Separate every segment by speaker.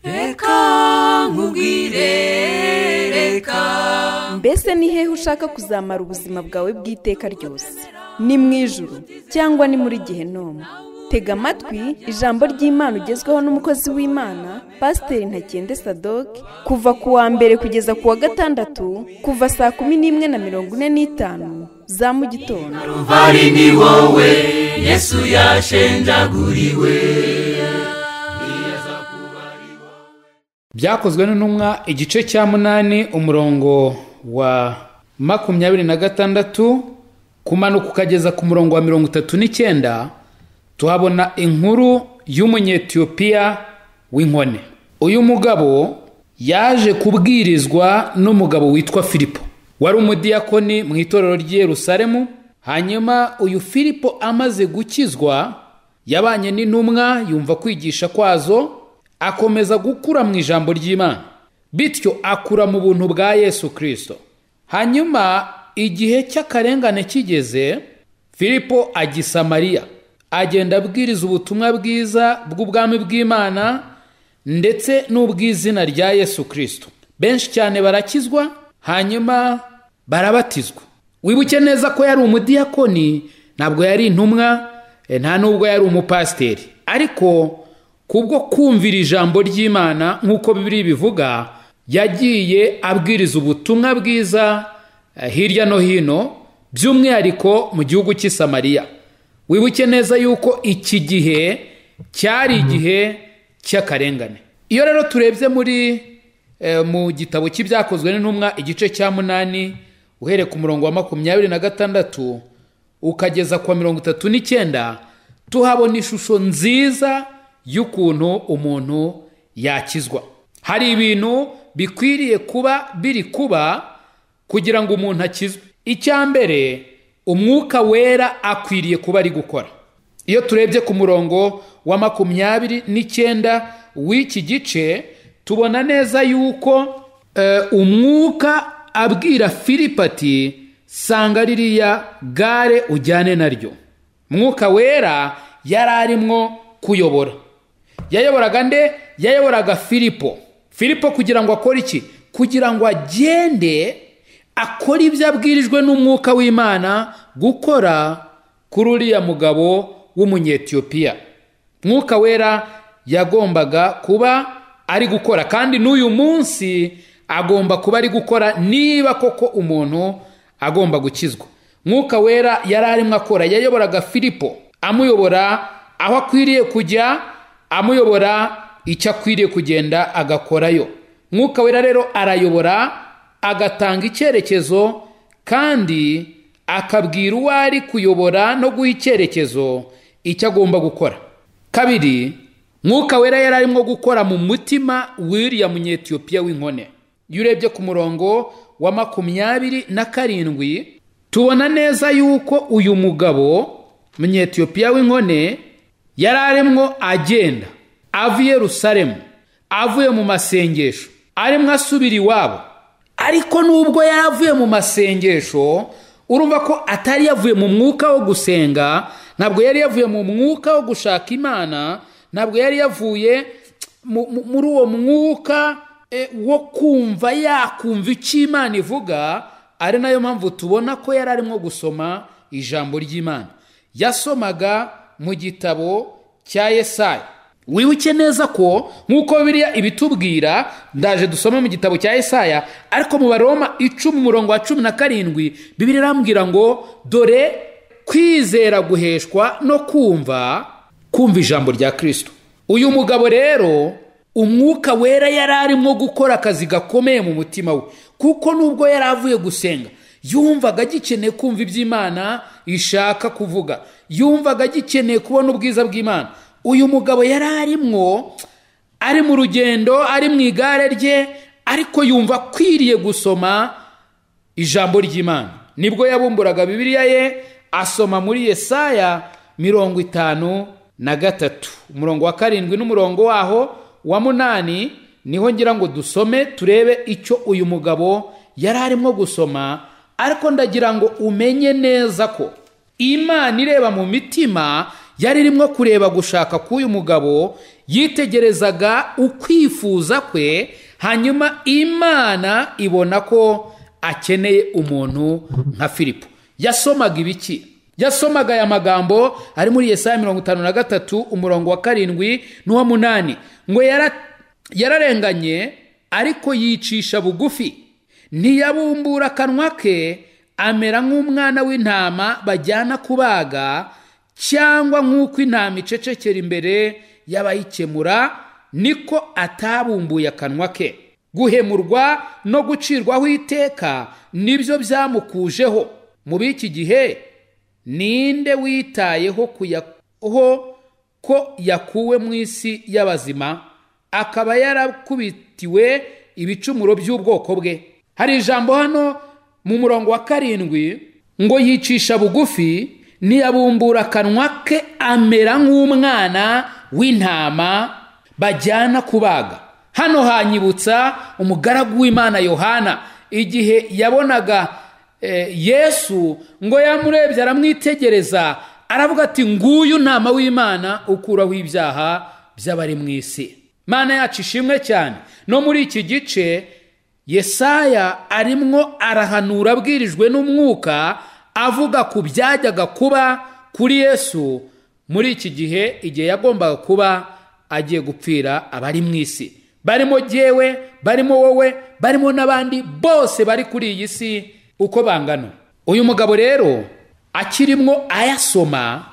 Speaker 1: Reka nkubwire, reka.
Speaker 2: Mbese ni hehe ushaka kuzamara ubuzima bwawe bw'iteka ryose? Ni mu ijuru cyangwa ni muri Gehinomu? Tega amatwi ijambo ry'Imana ugezweho n'umukozi w'Imana Pasiteri Ntakende Sadok, kuva ku wa mbere kugeza ku wa gatandatu, kuva saa 11:45 za mu gitondo.
Speaker 1: Karuvali ni wowe Yesu yashenjaguriwe.
Speaker 3: Byakozwe n'intumwa igice cya 8 umurongo wa 26 kumanuka ukageza ku murongo wa 39, tuhabona inkuru y'Umunyetiyopiya w'inkone. Uyu mugabo yaje kubwirizwa n'umugabo witwa Filipo, wari umudiyakoni mu itorero ry'i Yerusalemu. Hanyuma uyu Filipo amaze gukizwa yabanye n'intumwa, yumva kwigisha kwazo, akomeza gukura mu ijambo ry'Imana, bityo akura mu buntu bwa Yesu Kristo. Hanyuma igihe cy'akarengane kigeze, Filipo ajya i Samariya, agenda abwiriza ubutumwa bwiza bw'ubwami bw'Imana ndetse n'ubw'izina rya Yesu Kristo. Benshi cyane barakizwa, hanyuma barabatizwa. Wibuke neza ko yari umudiyakoni, ntabwo yari intumwa, nta nubwo yari umupasiteri, ariko kubwo kumvira ijambo ry'Imana nk'uko Bibiliya bivuga, yagiye abwiriza ubutumwa bwiza hirya no hino, by'umwihariko mu gihugu cy'i Samariya. Wibuke neza yuko iki gihe cyari igihe cy'akarengane. Iyo rero turebye muri mu gitabo cy'ibyakozwe n'intumwa igice cya 8 uhereye ku murongo wa 26 ukageza ku 39, tuhabona ishusho nziza y'ukuntu umuntu yakizwa. Hari ibintu bikwiriye kuba biri kuba kugira ngo umuntu akizwe. Icya mbere, umwuka wera akwiriye kuba ari gukora. Iyo turebye ku murongo wa 29 w'iki gice, tubona neza yuko umwuka abwira Filipo ati sanga ririya gare ujyane naryo. Mwuka wera yari arimwo kuyobora. Yayoboraga nde? Yayoboraga Filipo. Filipo kugira ngo akore iki? Kugira ngo agende akora ibyo abwirijwe n'umwuka w'Imana gukora kuri uriya mugabo w'Umunyetiyopiya. Mwuka wera yagombaga kuba ari gukora, kandi n'uyu munsi agomba kuba ari gukora niba koko umuntu agomba gukizwa. Mwuka wera yari arimo akora, yayoboraga Filipo, amuyobora aho akwiriye kujya, amuyobora icyo akwiriye kugenda agakorayo. Mwuka wera rero arayobora, agatanga icyerekezo, kandi akabwira uwo ari kuyobora no guha icyerekezo icyo agomba gukora. Kabiri, mwuka wera yari arimo gukora mu mutima w'uriya Munyetiyopiya w'inkone. Iyo urebye ku murongo wa 27, tubona neza yuko uyu mugabo Munyetiyopiya w'inkone yari arimo agenda ava i Yerusalemu, avuye mu masengesho, arimo asubira iwabo. Ariko nubwo yari avuye mu masengesho, urumva ko atari yavuye mu mwuka wo gusenga, ntabwo yari yavuye mu mwuka wo gushaka Imana, ntabwo yari yavuye muri uwo mwuka wo kumva yakumva icyo Imana ivuga. Ari nayo mpamvu tubona ko yari arimo gusoma ijambo ry'Imana. Yasomaga mu gitabo cya Yesaya. Wibuke neza ko nk'uko Bibiliya ibitubwira, ndaje dusome mu gitabo cya Yesaya, ariko mu Baroma 10 umurongo wa 17, Bibiliya irambwira ngo dore kwizera guheshwa no kumva ijambo rya Kristo. Uyu mugabo rero umwuka wera yari arimo gukora akazi gakomeye mu mutima we, kuko nubwo yari avuye gusenga, yumvaga agikeneye kumva iby'Imana ishaka kuvuga, yumvaga agikeneye kubona ubwiza bw'Imana. Uyu mugabo yari arimwo, ari mu rugendo, ari mu igare rye, ariko yumva akwiriye gusoma ijambo ry'Imana. Nibwo yabumburaga Bibiliya ye, asoma muri Yesaya 53 umurongo wa 7 n'umurongo waho wa 8, niho ngira ngo dusome turebe icyo uyu mugabo yari arimo gusoma. Ariko ndagira ngo umenye neza ko Imana ireba mu mitima yari irimo kureba gushaka k'uyu mugabo, yitegerezaga ukwifuza kwe, hanyuma Imana ibona ko akeneye umuntu nka Filipo. Yasomaga ibiki? Yasomaga aya magambo ari muri Yesaya 53 umurongo wa 7 n'uwa 8, ngo yararenganye ariko yicisha bugufi, ntiyabumbura akanwa ke, amera nk'umwana w'intama bajyana kubaga, cyangwa nk'uko intama icecekera imbere y'abayikemura, niko atabumbuye akanwa ke. Guhemurwa no gucirwaho iteka nibyo byamukujeho. Mu b'iki gihe ninde witayeho ko yakuwe mu isi y'abazima, akaba yarakubitiwe ibicumuro by'ubwoko bwe? Hari ijambo hano mu murongo wa 7 ngo yicisha bugufi, ntiyabumbura akanwa ke, amera nk'umwana w'intama bajyana kubaga. Hano hanyibutsa umugaragu w'Imana Yohana, igihe yabonaga Yesu ngo yamurebye aramwitegereza, aravuga ati nguyu ntama w'Imana ukuraho ibyaha by'abari mu isi. Mana yacu ishimwe cyane. No muri iki gice Yesaya arimwo arahanura abwirijwe n'umwuka, avuga ku byajyaga kuba kuri Yesu muri iki gihe, igihe yagombaga kuba agiye gupfira abari mu isi, barimo jyewe, barimo wowe, barimo n'abandi bose bari kuri iyi si uko bangana. Uyu mugabo rero akirimwo ayasoma,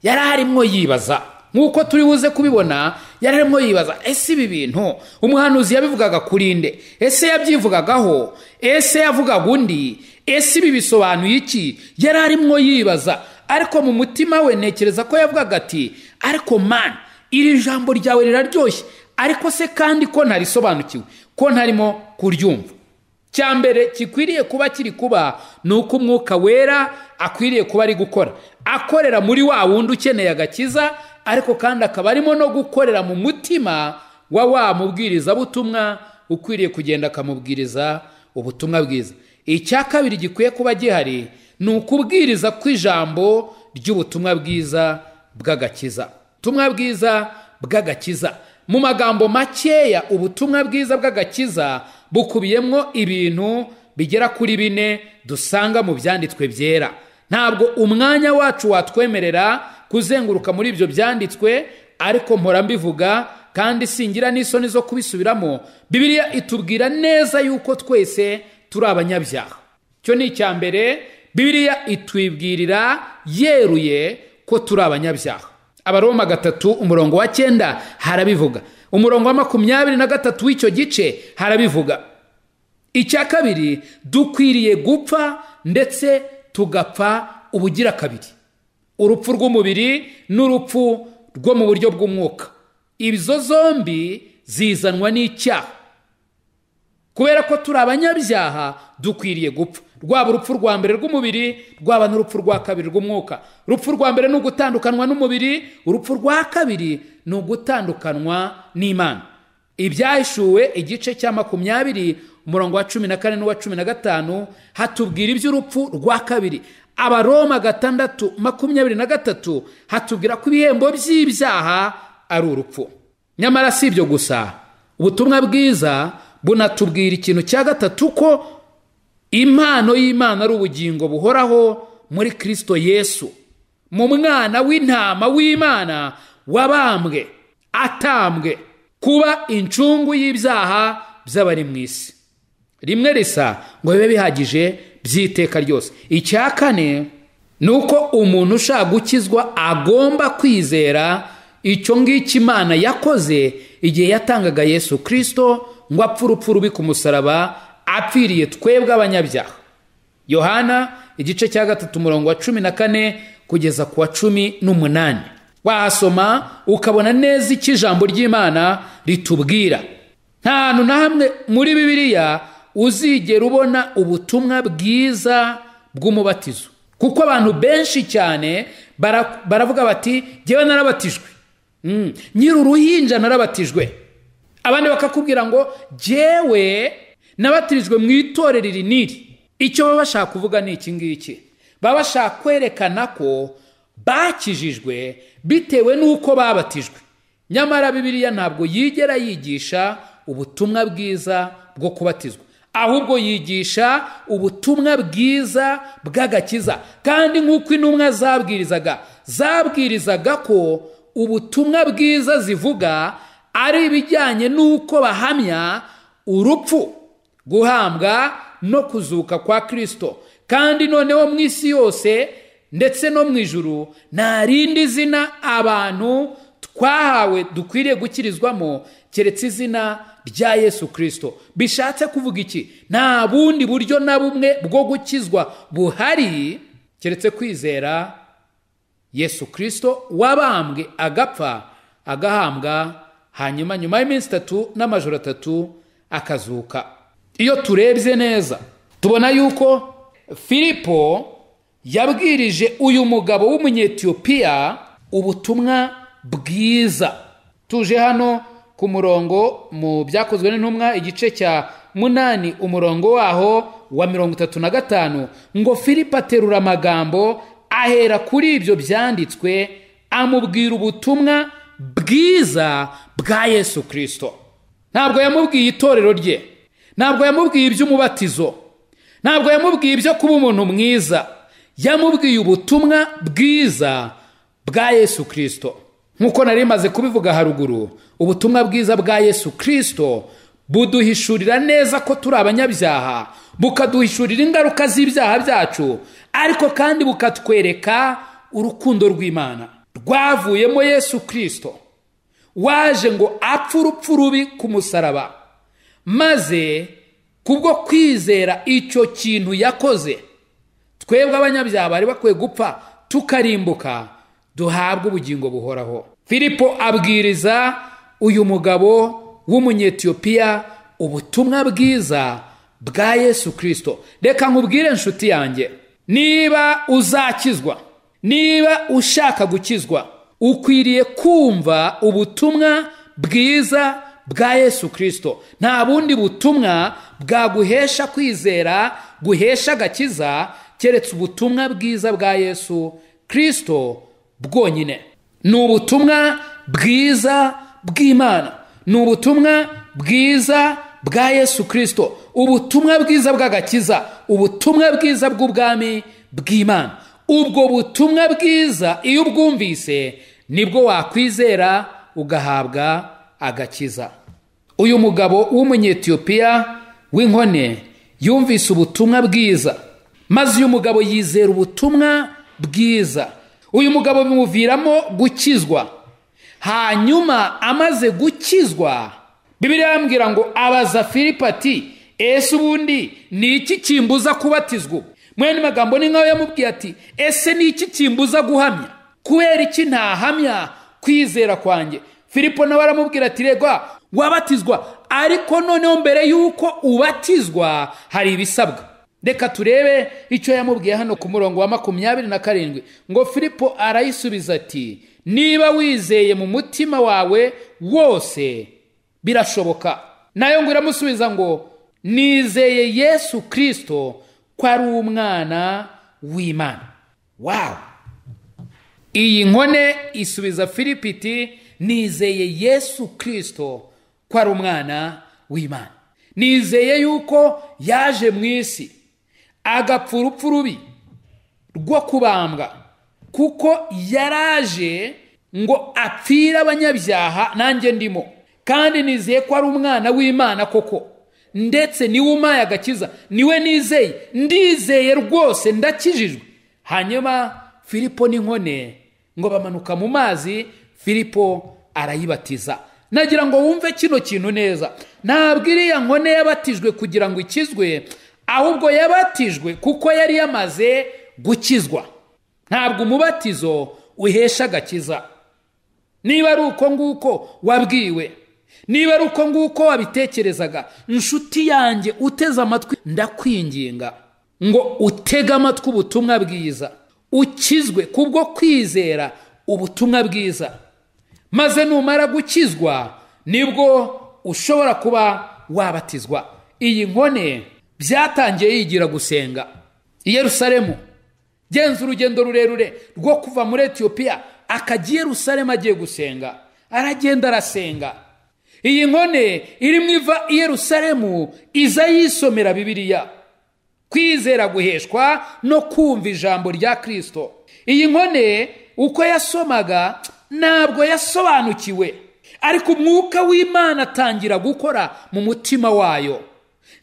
Speaker 3: yari arimwo yibaza, nk'uko turi buze kubibona, yari arimo yibaza, ese ibi bintu umuhanuzi yabivugaga kuri nde? Ese yabyivugagaho? Ese yavugaga undi? Ese ibi bisobanuye iki? Yari arimwo yibaza, ariko mu mutima we ntekereza ko yavugaga ati ariko man, iri jambo ryawe riraryoshye, ariko se kandi ko ntarisobanukiwe, ko ntarimo kuryumva. Cya mbere kikwiriye kuba kiri kuba ni uko umwuka wera akwiriye kuba ari gukora, akorera muri wa wundi ukeneye agakiza, ariko kandi akaba arimo no gukorera mu mutima wa wa mubwirizabutumwa ukwiriye kugenda akamubwiriza ubutumwa bwiza. Icya kabiri gikwiye kuba gihari ni ukubwiriza kw'ijambo ry'ubutumwa bwiza bw'agakiza. Ubutumwa bwiza bw'agakiza mu magambo makeya, ubutumwa bwiza bw'agakiza bukubiyemo ibintu bigera kuri 4 dusanga mu byanditswe byera. Ntabwo umwanya wacu watwemerera kuzenguruka muri ibyo byanditswe, ariko mpora mbivuga kandi singira n'isoni zo kubisubiramo. Bibiliya itubwira neza yuko twese turi abanyabyaha. Cyo ni icya mbere, Bibiliya itwibwirira yeruye ko turi abanyabyaha. Abaroma 3 umurongo wa 9 harabivuga, umurongo wa 23 w'icyo gice harabivuga. Icya kabiri, dukwiriye gupfa ndetse tugapfa ubugira kabiri, urupfu rw'umubiri n'urupfu rwo mu buryo bw'umwuka. Izo zombi zizanwa n'icyaha. Kubera ko turi abanyabyaha dukwiriye gupfa, rwaba urupfu rwa mbere rw'umubiri, rwaba n'urupfu rwa kabiri rw'umwuka. Urupfu rwa mbere ni ugutandukanwa n'umubiri, urupfu rwa kabiri ni ugutandukanwa n'Imana. Ibyahishuwe igice cya 20 umurongo wa 14 n'uwa 15 hatubwira iby'urupfu rwa kabiri. Abaroma 6:23 hatubwira ko ibihembo by'ibyaha ari urupfu. Nyamara si ibyo gusa, ubutumwa bwiza bunatubwira ikintu cya gatatu, ko impano y'Imana ari ubugingo buhoraho muri Kristo Yesu, mu mwana w'intama w'Imana wabambwe atambwe kuba incungu y'ibyaha by'abari mu isi. Rimwe risa ngo bibe bihagije by'iteka ryose. Icya kane ni uko umuntu ushaka gukizwa agomba kwizera icyo ngicyo Imana yakoze igihe yatangaga Yesu Kristo ngo apfe urupfu rubi ku musaraba, apfiriye twebwe abanyabyaha. Yohana igice cya 3 umurongo wa 14 kugeza ku wa 18. Wahasoma ukabona neza icyo ijambo ry'Imana ritubwira. Nta hantu na hamwe muri Bibiliya uzigera ubona ubutumwa bwiza bw'umubatizo, kuko abantu benshi cyane baravuga bati jyewe narabatijwe, nyiri uruhinja narabatijwe. Abandi bakakubwira ngo jyewe nabatirijwe mu itorero iri n'iri. Icyo baba bashaka kuvuga ni iki ngiki, baba bashaka kwerekana ko Bakijijwe bitewe n'uko babatijwe. Nyamara Bibiliya ntabwo yigera yigisha ubutumwa bwiza bwo kubatizwa, ahubwo yigisha ubutumwa bwiza bw'agakiza. Kandi nk'uko intumwa zabwirizaga ko ubutumwa bwiza zivuga ari ibijyanye n'uko bahamya urupfu, guhambwa no kuzuka kwa Kristo. Kandi noneho mu isi yose ndetse no mu ijuru nta rindi zina abantu twahawe dukwiriye gukirizwamo keretse izina rya Yesu Kristo. Bishatse kuvuga iki? Nta bundi buryo na bumwe bwo gukizwa buhari keretse kwizera Yesu Kristo wabambwe agapfa agahambwa, hanyuma nyuma y'iminsi 3 n'amajoro 3 akazuka. Iyo turebye neza tubona yuko Filipo yabwirije uyu mugabo w'Umunyetiyopiya ubutumwa bwiza. Tuje hano ku murongo mu Byakozwe n'Intumwa igice cya 8 umurongo waho wa 35, ngo Filipo aterura amagambo ahera kuri ibyo byanditswe amubwira ubutumwa bwiza bwa Yesu Kristo. Ntabwo yamubwiye itorero rye, ntabwo yamubwiye iby'umubatizo, ntabwo yamubwiye ibyo kuba umuntu mwiza, yamubwiye ubutumwa bwiza bwa Yesu Kristo. Nkuko nari maze kubivuga haruguru, ubutumwa bwiza bwa Yesu Kristo buduhishurira neza ko turi abanyabyaha, bukaduhishurira ingaruka z'ibyaha byacu, ariko kandi bukatwereka urukundo rw'Imana rwavuyemo Yesu Kristo waje ngo apfe urupfu rubi ku musaraba, maze kubwo kwizera icyo kintu yakoze twebwe abanyabyaha bari bakwiye gupfa tukarimbuka, duhabwe ubugingo buhoraho. Filipo abwiriza uyu mugabo w'Umunyetiyopiya ubutumwa bwiza bwa Yesu Kristo. Reka nkubwire nshuti yanjye, niba uzakizwa, niba ushaka gukizwa, ukwiriye kumva ubutumwa bwiza bwa Yesu Kristo. Nta bundi butumwa bwaguhesha kwizera, guhesha agakiza, keretse ubutumwa bwiza bwa Yesu Kristo bwonyine. Ni ubutumwa bwiza bw'Imana, ni ubutumwa bwiza bwa Yesu Kristo, ubutumwa bwiza bw'agakiza, ubutumwa bwiza bw'ubwami bw'Imana. Ubwo butumwa bwiza iyo ubwumvise nibwo wakwizera ugahabwa agakiza. Uyu mugabo w'Umunyetiyopiya w'inkone yumvise ubutumwa bwiza, maze uyu mugabo yizera ubutumwa bwiza. Uyu mugabo bimuviramo gukizwa. Hanyuma amaze gukizwa, Bibiliya yambwira ngo abaza Filipo ati: ese ubundi ni iki kimbuza kubatizwa? Mwene magambo ni nkaho yamubwiye ati: ese ni iki kimbuza guhamya? Kubera iki ntahamya kwizera kwanjye? Filipo nawe aramubwira ati: regwa wabatizwa, ariko noneho mbere yuko ubatizwa hari ibisabwa. Reka turebe icyo yamubwiye hano ku murongo wa 27, ngo Filipo arayisubiza ati: niba wizeye mu mutima wawe wose birashoboka. Nayo ngo iramusubiza ngo: nizeye Yesu Kristo ko ari umwana w'Imana. Wow! Iyi nkone isubiza Filipo iti: nizeye Yesu Kristo ko ari umwana w'Imana. Nizeye yuko yaje mu isi agapfa urupfu rubi rwo kubambwa, kuko yaraje ngo apfire abanyabyaha nanjye ndimo, kandi nizeye ko ari umwana w'Imana koko, ndetse niwe umpaye agakiza, niwe nizeye, ndizeye rwose, ndakijijwe. Hanyuma Filipo n'inkone ngo bamanuka mu mazi, Filipo arayibatiza. Nagira ngo wumve kino kintu neza. Ntabwo iriya nkone yabatijwe kugira ngo ikizwe, ahubwo yabatijwe kuko yari yamaze gukizwa. Ntabwo umubatizo uhesha agakiza. Niba ari uko nguko wabwiwe, niba ari uko nguko wabitekerezaga, inshuti yanjye uteze amatwi, ndakwinginga ngo utege amatwi ubutumwa bwiza, ukizwe kubwo kwizera ubutumwa bwiza. Maze numara gukizwa nibwo ushobora kuba wabatizwa. Iyi nkone byatangiye yigira gusenga i Yerusalemu. Genza urugendo rurerure rwo kuva muri Etiyopiya akajya i Yerusalemu agiye gusenga. Aragenda arasenga. Iyi nkone irimo iva i Yerusalemu iza yisomera Bibiliya. Kwizera guheshwa no kumva ijambo rya Kristo. Iyi nkone uko yasomaga ntabwo yasobanukiwe, ariko umwuka w'Imana atangira gukora mu mutima wayo,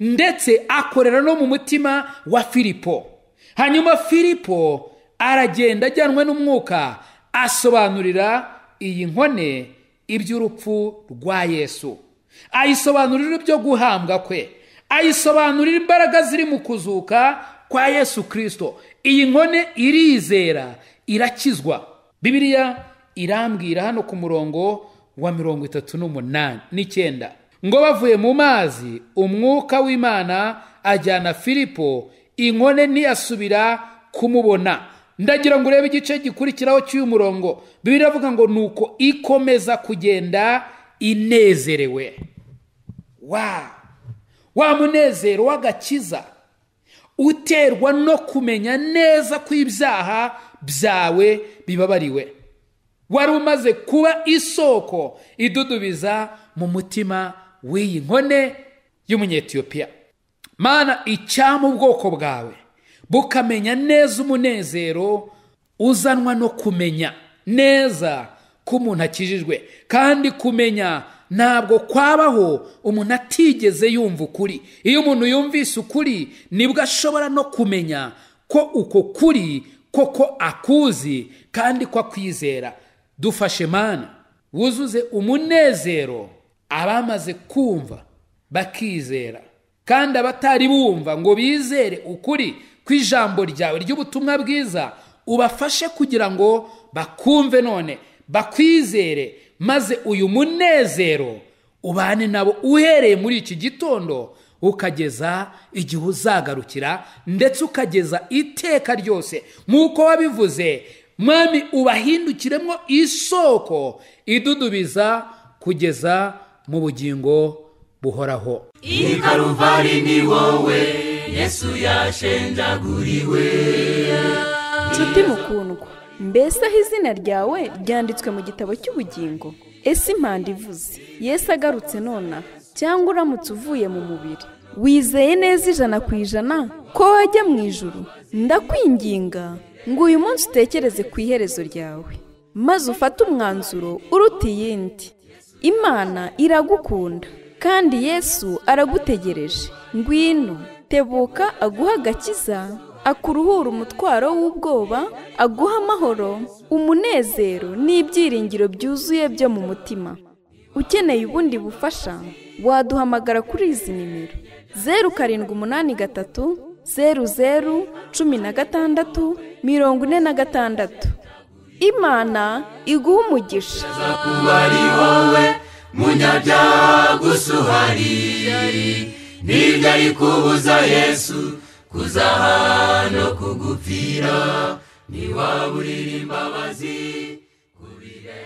Speaker 3: ndetse akorera no mu mutima wa Filipo. Hanyuma Filipo aragenda ajyanwe n'umwuka asobanurira iyi nkone iby'urupfu rwa Yesu, ayisobanurira ibyo guhambwa kwe, ayisobanurira imbaraga ziri mu kuzuka kwa Yesu Kristo. Iyi nkone irizera, irakizwa. Bibiliya irambwira hano ku murongo wa 38 9 ngo bavuye mu mazi umwuka w'Imana ajyana Filipo, inkone ntiyasubira kumubona. Ndagira ngo urebe igice gikurikiraho cy'uyu murongo. Bibiliya iravuga ngo nuko ikomeza kugenda inezerewe. Wa munezero w'agakiza uterwa no kumenya neza ko ibyaha byawe bibabariwe, wari umaze kuba isoko idudubiza mu mutima w'iyi nkone y'Umunyetiyopiya. Mana, icyama ubwoko bwawe bukamenya neza umunezero uzanwa no kumenya neza ko umuntu akijijwe. Kandi kumenya ntabwo kwabaho umuntu atigeze yumva ukuri. Iyo umuntu yumvise ukuri nibwo ashobora no kumenya ko uko kuri koko akuzi kandi ko akwizera. Dufashe Mana, wuzuze umunezero abamaze kumva bakizera, kandi abatari bumva ngo bizere ukuri kw'ijambo ryawe ry'ubutumwa bwiza, ubafashe kugira ngo bakumve none bakwizere, maze uyu munezero ubane nabo uhereye muri iki gitondo ukageza igihe uzagarukira, ndetse ukageza iteka ryose. Nk'uko wabivuze Mwami, ubahindukiremo isoko idudubiza kugeza mu bugingo buhoraho.
Speaker 1: I Karuvari ni wowe Yesu yashenjaguriwe.
Speaker 2: Nshuti mukundwa, mbese aho izina ryawe ryanditswe mu gitabo cy'ubugingo? Ese impanda ivuze Yesu agarutse nonaha, cyangwa uramutse uvuye mu mubiri, wizeye neza 100% ko wajya mu ijuru? Ndakwinginga ngo uyu munsi utekereze ku iherezo ryawe, maze ufate umwanzuro uruta iyindi. Imana iragukunda kandi Yesu aragutegereje. Ngwino, tebuka aguha agakiza, akuruhura umutwaro w'ubwoba, aguha amahoro, umunezero n'ibyiringiro byuzuye byo mu mutima. Ukeneye ubundi bufasha waduhamagara kuri izi nimero: 0783 00 16 46. Imana iguha umugisha.
Speaker 1: Kuba ari wowe munyabyaha gusa uhari, nibyo ari kubuza Yesu kuza hano kugupfira, ntiwaburira imbabazi kubire.